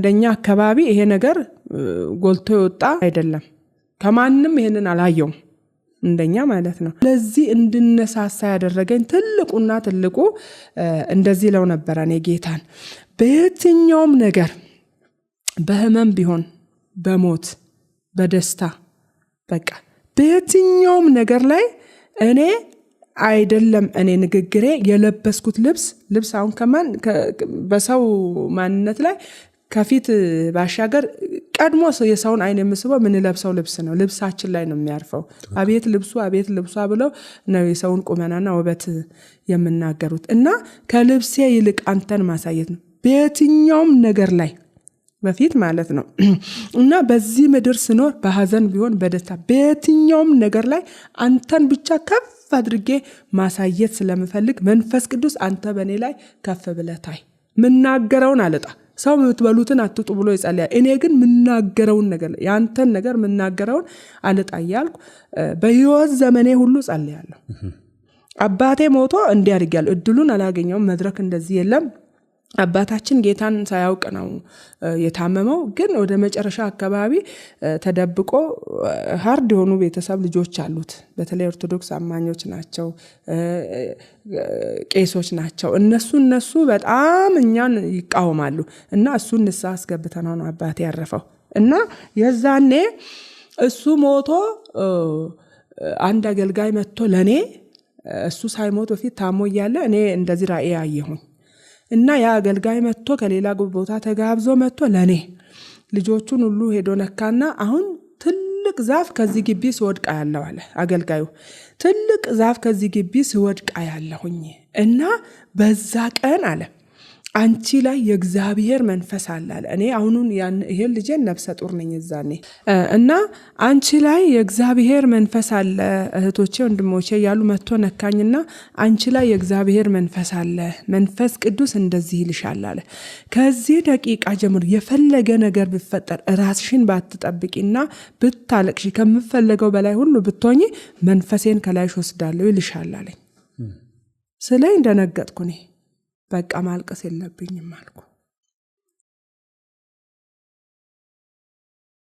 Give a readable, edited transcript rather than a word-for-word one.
እንደኛ አካባቢ ይሄ ነገር ጎልቶ የወጣ አይደለም። ከማንም ይሄንን አላየውም፣ እንደኛ ማለት ነው። ለዚህ እንድነሳሳ ያደረገኝ ትልቁና ትልቁ እንደዚህ ለው ነበረ፣ እኔ ጌታን በየትኛውም ነገር፣ በህመም ቢሆን፣ በሞት፣ በደስታ፣ በቃ በየትኛውም ነገር ላይ እኔ አይደለም እኔ ንግግሬ፣ የለበስኩት ልብስ አሁን ከማን በሰው ማንነት ላይ ከፊት ባሻገር ቀድሞ የሰውን አይን የምስበው የምንለብሰው ልብስ ነው። ልብሳችን ላይ ነው የሚያርፈው። አቤት ልብሱ፣ አቤት ልብሷ ብለው ነው የሰውን ቁመናና ውበት የምናገሩት። እና ከልብሴ ይልቅ አንተን ማሳየት ነው በየትኛውም ነገር ላይ በፊት ማለት ነው። እና በዚህ ምድር ስኖር፣ በሀዘን ቢሆን፣ በደስታ፣ በየትኛውም ነገር ላይ አንተን ብቻ ከፍ አድርጌ ማሳየት ስለምፈልግ መንፈስ ቅዱስ አንተ በእኔ ላይ ከፍ ብለህ ታይ። ምናገረውን አልጣ። ሰው የምትበሉትን አትጡ ብሎ ይጸልያል። እኔ ግን ምናገረውን ነገር፣ የአንተን ነገር ምናገረውን አልጣ እያልኩ በህይወት ዘመኔ ሁሉ ጸልያለሁ። አባቴ ሞቶ እንዲህ አድርጌያለሁ። እድሉን አላገኘውም። መድረክ እንደዚህ የለም። አባታችን ጌታን ሳያውቅ ነው የታመመው። ግን ወደ መጨረሻ አካባቢ ተደብቆ hard የሆኑ ቤተሰብ ልጆች አሉት። በተለይ ኦርቶዶክስ አማኞች ናቸው፣ ቄሶች ናቸው። እነሱ በጣም እኛን ይቃወማሉ እና እሱን ንስሐ አስገብተነው ነው አባቴ ያረፈው። እና የዛኔ እሱ ሞቶ አንድ አገልጋይ መጥቶ ለእኔ፣ እሱ ሳይሞት በፊት ታሞ እያለ እኔ እንደዚህ ራእይ አየሁኝ። እና ያ አገልጋይ መጥቶ፣ ከሌላ ቦታ ተጋብዞ መጥቶ ለእኔ ልጆቹን ሁሉ ሄዶ ነካና አሁን ትልቅ ዛፍ ከዚህ ግቢ ሲወድቅ አያለሁ አለ አገልጋዩ። ትልቅ ዛፍ ከዚህ ግቢ ሲወድቅ አያለሁኝ እና በዛ ቀን አለ አንቺ ላይ የእግዚአብሔር መንፈስ አለ አለ። እኔ አሁኑን ይሄን ልጄን ነፍሰ ጡር ነኝ እዛኔ። እና አንቺ ላይ የእግዚአብሔር መንፈስ አለ፣ እህቶቼ ወንድሞቼ እያሉ መጥቶ ነካኝና አንቺ ላይ የእግዚአብሔር መንፈስ አለ፣ መንፈስ ቅዱስ እንደዚህ ይልሻል አለ። ከዚህ ደቂቃ ጀምሮ የፈለገ ነገር ቢፈጠር፣ ራስሽን ባትጠብቂና ብታለቅሺ፣ ከምፈለገው በላይ ሁሉ ብትሆኚ መንፈሴን ከላይሽ ወስዳለሁ ይልሻል አለኝ። ስለኝ ደነገጥኩ እኔ። በቃ ማልቀስ የለብኝም አልኩ።